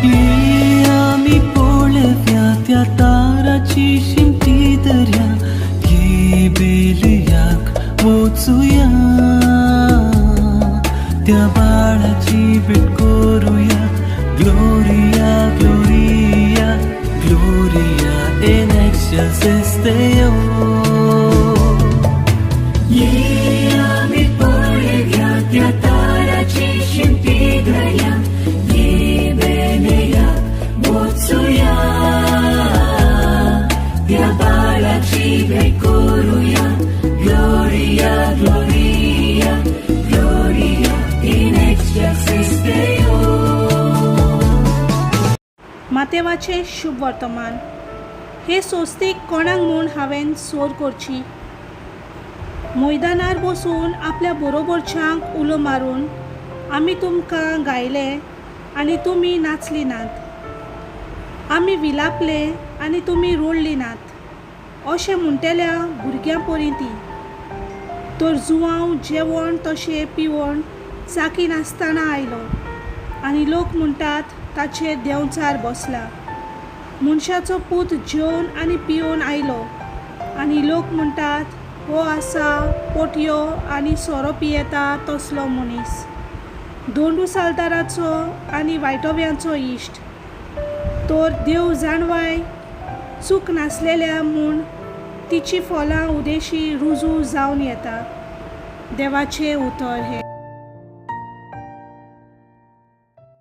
ये आमी पळोवया त्या ताराची शिमटी दर्या, ये बेलयाक वचुया, त्या बाळाची भेट करुया. Gloria, Gloria, Gloria in excelsis Deo. ये आमी पळोवया त्या ताराची शिमटी दर्या, ये बेलयाक वचुया, त्या बाळाची भेट करुया. Gloria, Gloria, Gloria in excelsis Deo. मातेवाचें शुभ वर्तमान. हे सोस्तीक कोणाक म्हूण हांवें सोर करची? मैदानार बसून आपल्या बरोबरच्यांक उलो मारून, आमी तुमकां गायले आनी तुमी नाचली नात, आमी विलापले आनी तुमी रोडली नात, अशें म्हणटेल्या भुरग्यां परी ती. तर जुवांव जेवण तशें पिवण चाकी नासतना आयलो आनी लोक म्हणटात, ताचेर देंवचार बसला. मनशाचो पूत जेवन आनी पिवन आयलो आनी लोक म्हणटात, हो आसा पोटयो आनी सोरो पियेता तसलो मनीस, दोंडू सालदाराचो आनी वायटोव्यांचो इश्ट. तर देव जाणवाय चूक नासलेल्या म्हूण तिची फलां उदेशी रुजू जावन येता. देवाचें उतर हें.